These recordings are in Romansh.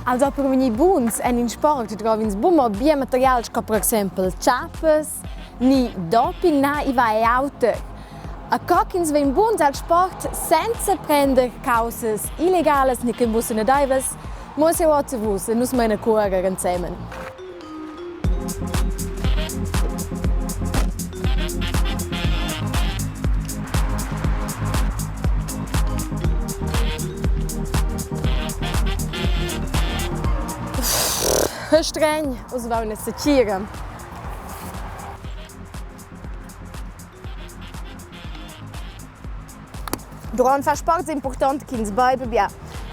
Also per vegnir buns en in sport drov'ins buca mo bia material sco per exempel tschappas ni doping, na, i va er auter. A co ch'ins vegn buns al sport senza prender caussas illegalas ni che buca nadaivas, muossa jeu oz a vus e nus mein a cuorer ensemen. Stregn, uss va una setgira. Durant far sport es important ch'ins baiva bia,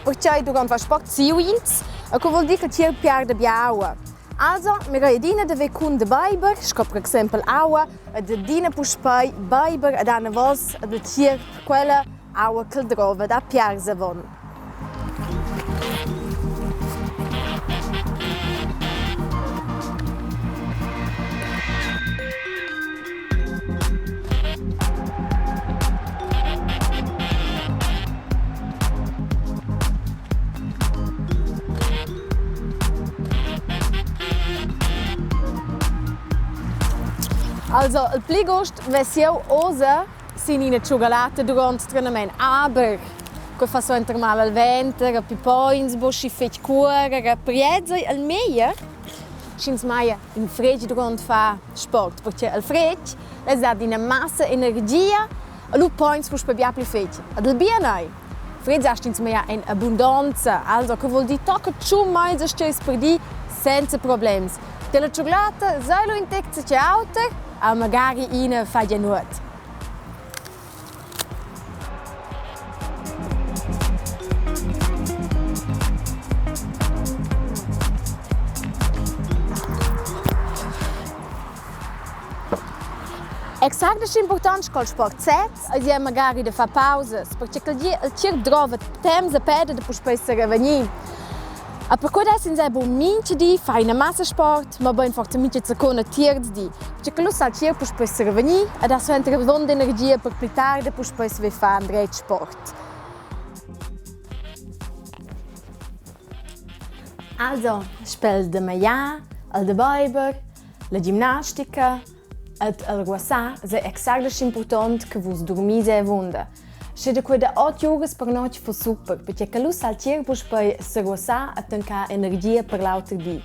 perchei durant far sport siu ins e que voul dir ch'el tierp piarda bia aua. Also mirei adina da ver cun da baiver, sco per exempel aua, ed adina puspei baiver ed anavos ed il tgierp quella aua ch'el drova da piars avon. Also, il pli gust vess jeu oz sin ina tschugalata duront trenament, aber quei fa suenter mal al venter, e pi poi ins buc schi fetg cuorer e priez ei il meglier sch'ins maia in fretg duront far sport, perche il fretg lez dat ina massa energia e lu pon ins puspei bia pli fetg. Ed il bien ei, fretgs astg'ins magliar en abundonza, also che vul dir tocca tschun meins astgeis per di senza problems. Della tschuglata sei lu in tec zatgei auter, aber magari ina fa gia nuot. Exact aschi impurtont sco il sport sez eis ei magari da far pausas, perche ch'el di il tgierp drova temps e peda da puspei serevegnir. E perquei dess ins era buc mintga di far ina massa sport, mobein forsa mintga secunda tierz di, perche che lu sa il tgierp puspei serevegnir ed ha suenter avunda energia per pli tard e puspei saver far endretg sport. Also, spel da magliar, el da beiber, la gimnastica, Ed el ruassar sei exact aschi impurtont che vus durmis avunda. Sche da quei da otg uras per notg fuss super, perché che lu sa il tier puspei seruassar e tancar energia per l'auter di.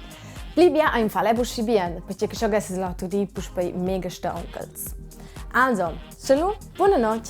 Pli bia ein fa buc schi bien, perché che scho gesses l'auter di puspei mega staunchels. Also, sche lu, buna notg!